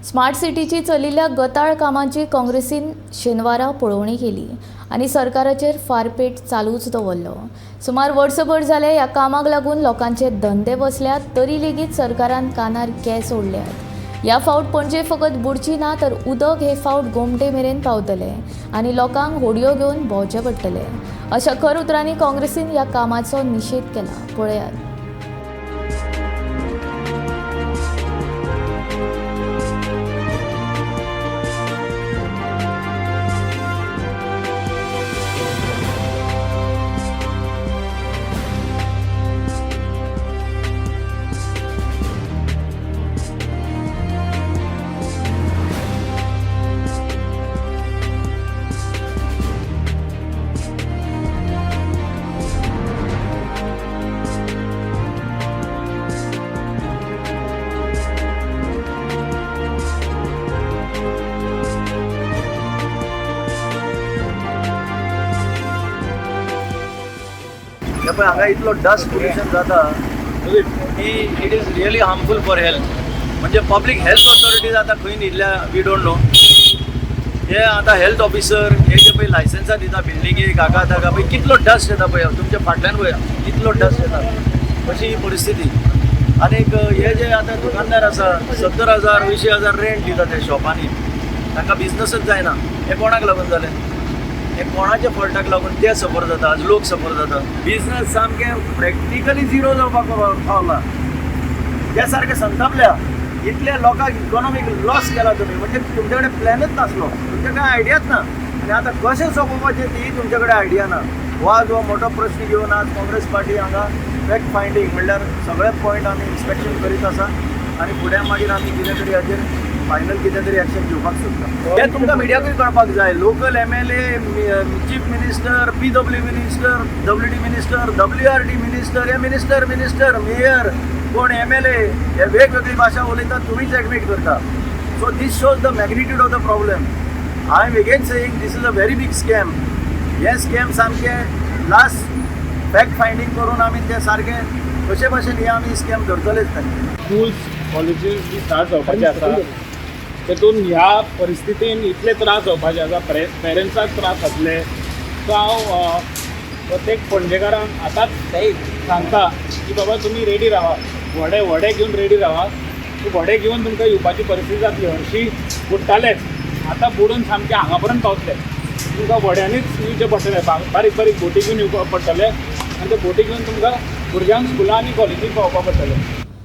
Smart सिटीची चलिल्ल्या गताळ कामाची काँग्रेसीन शेनवारा पळोवणी केली आनी सरकाराचेर फारपेट चालूच दवरलो. सुमार वर्सभर जाले ह्या कामाक लागून लोकांचे धंदे बसल्यात, तरी लेगीत सरकारान कानार केंस ओडल्यात. ह्या फावट पणजे फकत बुडची ना तर उदक हे फावट गोमटे मेरेन पावतले आनी लोकांक होडयो घेवन भोंवचें पडटलें, अशा खर उतरांनी काँग्रेसीन ह्या कामाचो निशेध केला. पळयात. हे पळय, हांगा इतलो डस्ट पोल्युशन जाता की it is really harmful for health. म्हणजे पब्लीक हेल्थ ऑथॉरिटीज आतां खंय न्हिदल्या, we don't know. हे आतां हेल्थ ऑफिसर हे जे पळय लायसन्सां दिता बिल्डिंगेक, हाका ताका, पळय कितलो डस्ट येता. पळय, तुमच्या फाटल्यान पळया कितलो डस्ट येता. अशी ही परिस्थिती. आनीक हे जे आतां दुकानदार आसा, 70,000, 80,000 रेंट दिता ते शॉपांनी, तांकां बिजनसच जायना. हें कोणाक लागून जालें? हे कोणाच्या फॉल्टाक लागून ते सफर जाता? आज लोक सफर जाता. बिजनस सामकें प्रॅक्टिकली झिरो जावपाक पावला. ते सारके संतापल्या. इतले लोकांक इकॉनॉमीक लॉस केला तुमी. म्हणजे तुमचे कडेन प्लॅनच नासलो, तुमचे कडेन आयडियाच ना आनी आतां कशें सोंपोवपाचें ती तुमचे कडेन आयडिया ना. हो आज हो मोठो प्रश्न घेवन आज काँग्रेस पार्टी हांगा फॅक्ट फायंडींग, म्हणल्यार सगळे पॉयंट आमी इन्स्पेक्शन करीत आसा आनी फुडें मागीर आमी कितें तरी हाजेर फायनल कितें तरी एक्शन घेवपाक सोदता. हें तुमकां मिडियाकूय कळपाक जाय. Local MLA, chief minister, PW minister, WD minister, WRD minister, हे मिनिस्टर मिनिस्टर मेयर कोण, एमएलए, हे वेगवेगळी भाशा उलयतात, तुमीच एडमीट करता. So this shows the magnitude of the problem. I am again saying this is a very big scam. हे scam सामकें लास्ट फॅक्ट फायंडींग करून आमी ते सारके कशे भाशेन हे आमी स्कॅम धरतलेच तांचे. स्कूल्स, कॉलेजीस बी स्टार्ट जावपाचे आसा, तेतून ह्या परिस्थितीन इतले त्रास जावपाचे आसा, पेरंट्साक त्रास जातले. सो हांव प्रत्येक पणजेकारांक आतांच सांगता की बाबा, तुमी रेडी रावा, व्हडे व्हडे घेवन रेडी रावा. व्हडे घेवन तुमकां येवपाची परिस्थिती जातली. हरशीं बुडटालेच, आतां बुडून सामकें हांगा पर्यंत पावतले. तुमकां व्हड्यांनीच येवचें पडटलें, बारीक बारीक बोटी घेवन येवपाक पडटलें आनी ते बोटी घेवन तुमकां भुरग्यांक स्कुलां आनी कॉलेजीक पावोवपाक पडटलें.